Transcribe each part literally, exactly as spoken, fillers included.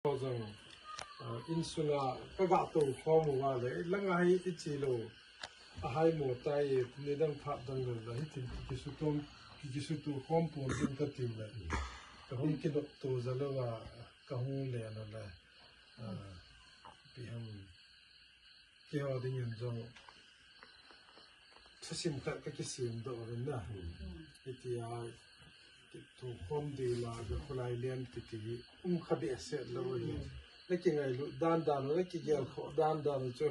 Jong, ah, insunga ka ga tou khom uva le, langa hi i chi lou. A hai mo tai, nidang phat dang le, la hi tin ki, kisutom, ki, kisutu khom pon tin ka ti le. Ka hung kinop to ja lou va, ka hung le na le. Ah, pi ham. Keiho dingin jong thusim khat ka kisem doh uvin na. Hmm. Hitia, kitukhom ding la, ka kholai lian kiti hi um kha behseh lou hi. Hmm. Na kingailut dan dan, na kigel khoh dan dan chu.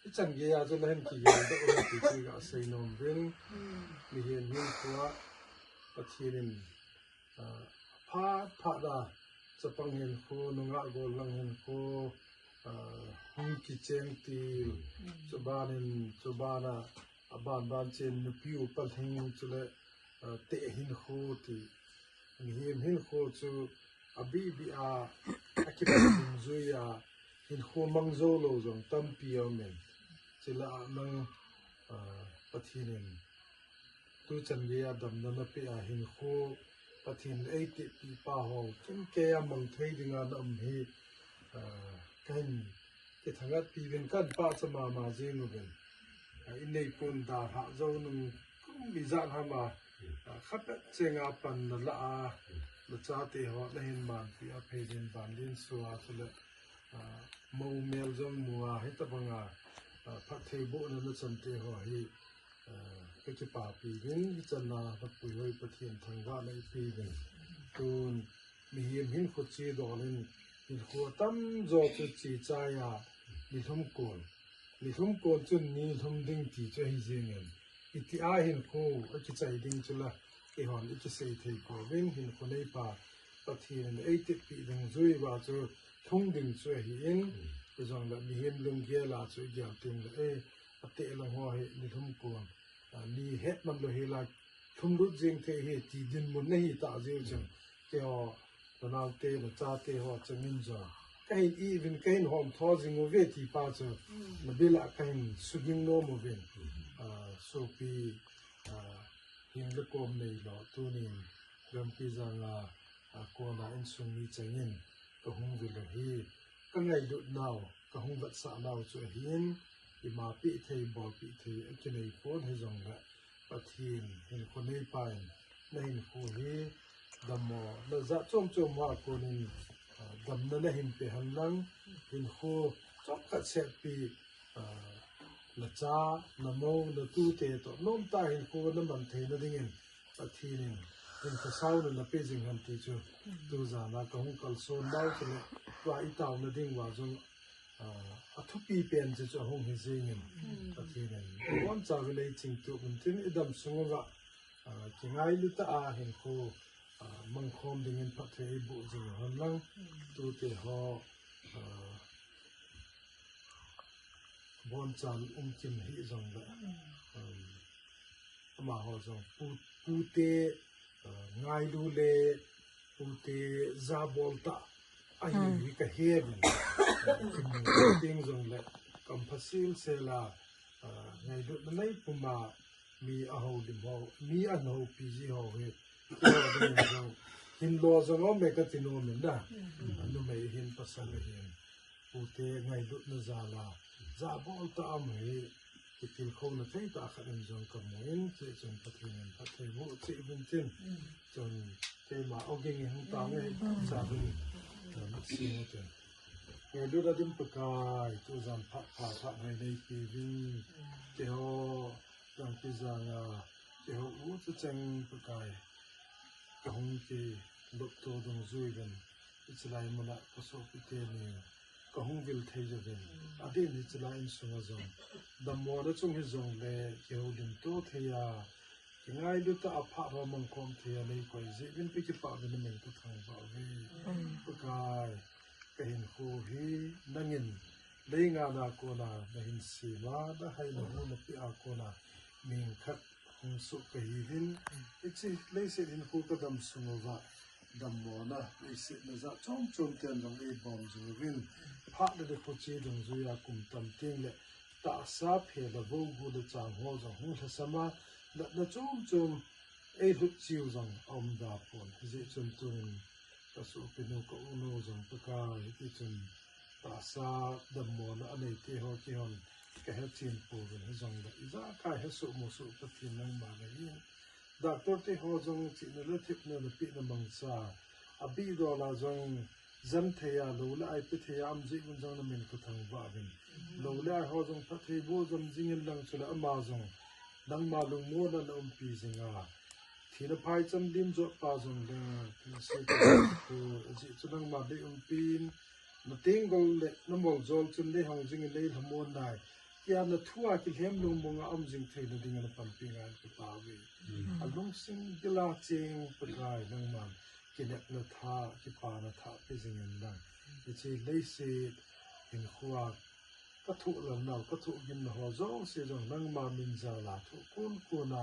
Ichan gei a chu na hin kigel doh u ti chu ka sei nom uvin. Hmm. Mihem hinkho a Pathen in Ah, phat phat a, chapang hinkho, nungah golhang hinkho, ah, hung kicheng til, chuban in, chuban a, aban ban chen nupi upa lhing chule, ah, teh hinkho ti. Mihem hinkho chu abih bih a, akipat dungjui a, hinkho mang jou lou jong tampi aum in. Chule a nang, ah, Pathen in Tuchan gei a damna napeh a hinkho Pathen in eitepeh pa ho, chun kei a mang thei dinga na um hi, ah, kahin kithangatpi uvin kan pachat mama jing uvin. Ah, i neipon dalhah jou nung kum ijat ham a, ah, khapet chenga pan nala a, nachate ho nahin manpi a phei din vanlin sua chule, ah, mou mel jong mu a, hitabanga, ah, phattheibohna nachan te ho hi, ah, ka kipapi uvin, hichan a napuihoi Pathen thangvahna ipe uvin. Tun, mihem hinkho chidol in, hinkho atamjo chu chechai a, nilhum kon. Nilhum kon chun nilhum ding ti chu ahi jeng in. Itia hinkho akichai ding chu la, eihon ikisei thei pouvin, hinkho neipa Pathen in eitepeh dungjui uva chu lhung ding chu ahi in, hijongle mihem lunggel a chu igel teng le, eh, ateh lang ho hi nilhum kon, ah, ni het man lou hi la, lhumlut jeng thei hi ti dinmun nahi ta jeh chun, keiho, nanaote, nachate ho changin jong kahin i uvin, kahin hom tho jing uve ti pa chu, nabil a kahin suging nom uvin, ah, sopi, ah, hing le kom neilou, tunin Gangpijang a, ah, kona insung mi changin kahung vil u hi, kangailut nau, kahung vetsah nau chu ahin, ima peh thei, bolpeh thei akinei pon hijongle, Pathen hinkho neipa in nahinkho hi dammo, najat chom chom hoa konin, ah, damna nahin pe hen lang, hinkho chomkhat setpi, ah, nacha, namou, natute toh nomtah a hinkho naman theina dingin Pathen in hinkho sauna napeh jing hen ti chu, tujan a kahung kalson nau chule, tua itaona ding uva jong, ah, athupi pen chu chu ahung hi jeng in, Pathen in abonchauvin eichingtup un tin, idam sung uva, ah, kingailu tah a hinkho, ah, mangkhom dingin phatthei eiboh jing hen lang, tute ho, ah, abonchan um kim hih jongle, um, amaho jong pu, pute, ah, ngailu le pute jabol tah ahi hi kahe uvin. Ah, kim teng jongle kampha sel sel a, ah, ngailutna nei puma mi ahoulim ho, mi ahoupi ji ho hi, jong hinlo jong aume kati nom in na. Numei hin pasal hin, pute ngailutna jal a, jabol tah a um hi, kitilkhouna thei tah khat in jong kamu in, chuchun Pathen in phatthei boh cheh uvin tin, chun keima oging in hung tao nge, cha uvin, ah, sing uvin tin. Ngailutna dim Pakai, tujan phat pha phat hoi neipe uvin, keiho, Gangpijang a, keiho u chu cheng Pakai, kahung kilupto dungjui uvin, hichelai muna kasopi teni kahung vil thei uvin, adeh in hichelai insunga jong dammona chung hijongle kihoulimto thei a, kingailu tah a phat ho mangkhom thei a neikoi jeh uvin kakipah uvin, namin kathangvah uve. Pakai, kahinkho hi nangin leingan a kona nahin sem a, nahai nahu napeh a kona mihing khat hung soh kahiuvin, hiche leiset hinkho kadam sung uva, dammona leiset najat chom chom ten jong eibom jing uvin, phat le nikho che dungjuia kum tam tengle, tahsa phe le vou gu le chang ho jong hung lhasam a, natna chom chom eilhut cheh u jong aum da pon, hijeh chun tunin Ka sopinu ka unu jong Pakai, hiti chun tahsa dammona anei te ho kihon ka hechen pouvin, hijongle ijakai hesoh musoh Pathen nangma nahin. Doctor te ho jong chihna le thepna napeh na mangcha, abih dol a jong jen thei a, lou le ai pe thei a um jeh un jong namin ka thangvah uvin. Lou le ai ho jong phatthei boh jom jing in lang, chule ama jong nangma lungmonna na umpi jing a, thina phaicham lim jot pa jong le, thina se ko, ajeh chu nangma dei umpi in, na tenggol le na moljol chun nei hong jing in nei lhamon nai, tia na thu a kilhem lungmong a um jing theina ding in na panpi ngai ka taove. A lungsim gil a cheng Pakai nangman kinepna tha, kipana tha pe jing in lang. Hiche leiset hinkho a ka thoh lalna, ka thoh gimna ho jouse jong nangma min jal a thoh kon kon a,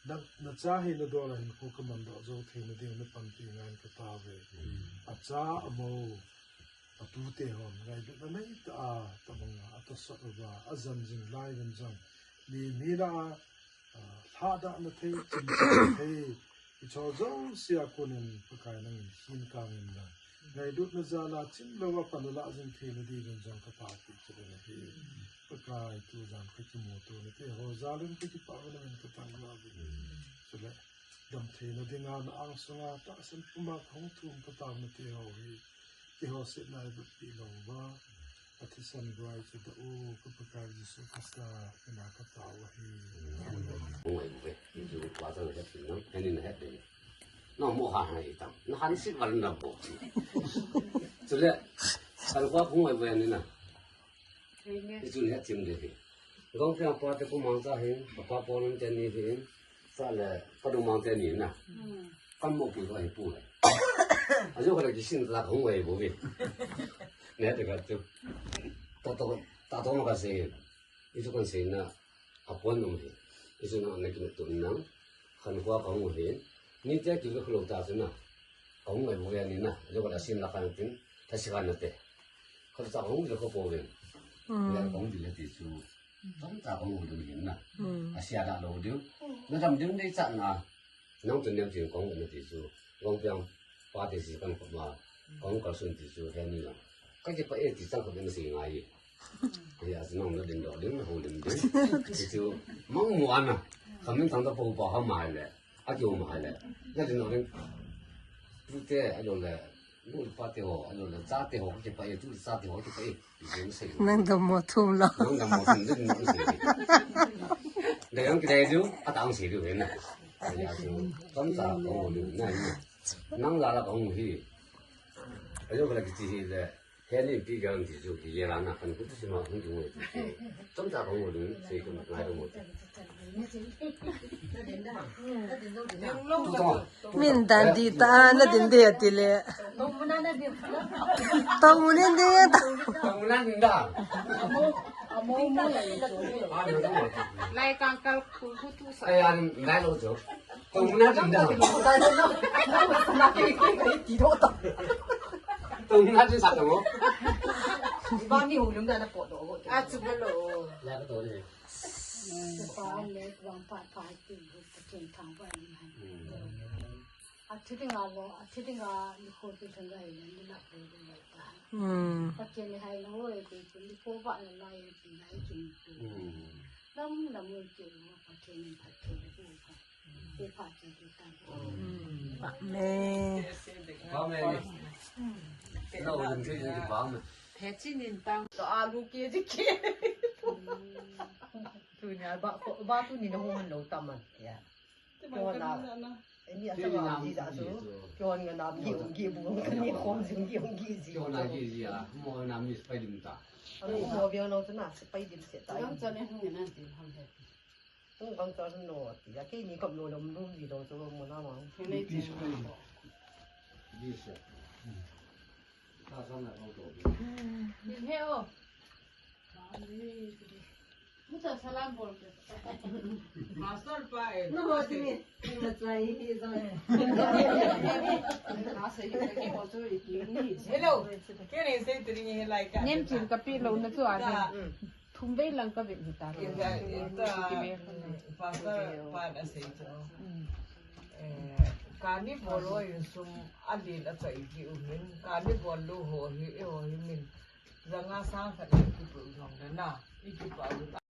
na, na cha hi na dol a hinkho ka mandoh jou theina ding na panpi ngai ka taove. Acha, amou, atute hon ngailutna neitah a, tabang a, atosot uva, ajen jing lai uvin jong, mi, mi lah a, ah, lhahdahna thei, chimcham thei, hicho jouse a konin Pakai nangin hin kang in lang, ngailutna jal a chim lou a pan alah jing theina ding in jong ka taopi chu ding ahi. Pakai, tujan ka kimuto nate ho jal in ka kipah uvin, ka thangvah uvin. Chule damtheina dinga na angsunga tahsan puma ka hung thum ka tao nate ho hi, keiho setna a vetpi lou uva, athisan buai chu da u, ka Pakai Jesu Christa mina ka tao ahi. Hung ai ve, Jesu Christa na het nang, hen in het de. Na mo ha ha i tam, na han sit val na bo. Chule, kan kwa hung ai ve ni na. Ichun het chim de hi. Gong pia pa te ku mang cha hin, pa pa pon te ni hin. Sa le, pa du mang te ni na. Kan mo pu va hi pu le. Ajo ka le kisin la hung ai bo ve. Ne te ka tu. Ta to, ta to ma ka se. Ichu kan seina apon um hi. Ichu na na kinepto nang. Khankho kahung u hi. Nite kive khalou ta chu na. Kahung ngai bou ve ni na. Ajo ka la sin la khan tin. Tha si khan na te. Khat cha kahung le kho po ve. Hmm. Ya kahung di le ti chu. Chomcha kahung u ding hin na. Hmm. Asia da lou ding. Na dam ding nei cha na. Nang tun nem tin kahung na ti chu. Gong piang pa te si kan ko ma. Kahung kalsun ti chu he ni lang. Ka kipah e ti chang khat na sei ngai. Hia chu nang na dindoh ding, na houlim ding. Ti chu mang mu ana. Ka min thang ta po pa ha mai le. A kiu mai le. Na dindoh ding. Tute, ahilou le. Nu le pa te ho, ahilou le. Chate ho, ka kipah e, tu le chate ho, ka kipah e. Ti chu na sei. Nang dammo thum lou. Nang dammo thum, na dindoh na sei. Da yang kidei diu, atang sei diu he na. Hia chu, chomcha kahung u ding na. Nang la la kahung u hi. Ajo ka la kiti hi le. He ni pi gang ti chu ki ye la na kan ku tu si ma hung tu mo ti chu. Chomcha kahung u ding, sei ko ngai mo. Tu to. Min dan di ta na din de ti le. Tong mu nin de ta. Tong mu na din da. Lai kang kal ku ku tu sa. Ai an dai lo chu. Tong mu na din da. Tong mu na din sa tong mo. Ba ni hu lum da na po do. A chu ba lo. La ka to ni. Chupa le vangphat phat tin Pathen thangvah in hai. Athi dinga lo, athi dinga nikho pi thangvah in ni la ko de ta. Hmm. Pathen ni hai lo e, nikho vah na lai e, pi nai kin tu. Lam lam e, ke lo Pathen ni phat ke lo ko. Te phat ke ta. Hmm. Amen. Amen. Lo lam ke ni ba me. He chi nin tang. To alu ke ji ke. Tunia ba, ba tuni na hung lou taman. Ya. Kona. Eni asa ba di da su. Kona na gi gi bu ni khom jing gi gi ji. Kona gi ji a. Mo na mi spai dim ta. Ano mo bi no na spai dim se ta. Ang chan e hung na ti ham he. Hung ang chan no ti. Ya ke ni kam lo lom lum di do so mo na ma. Ni ti spai. Di se. Ni he o. Mucha salam bol ke. Master pa e. No, sini. Hello. Kene se tiri ni helai ka. Nem chin ka pi lo na chu a. Thum vei lang ka vin hi ta. Pastor pa na se chu. Eh, Kani bol lo in sum a lin a chai ji u hin, kani bol lo ho hi, e ho hi min. Zanga sang khat ni ki pu jong le na, i ki pa u.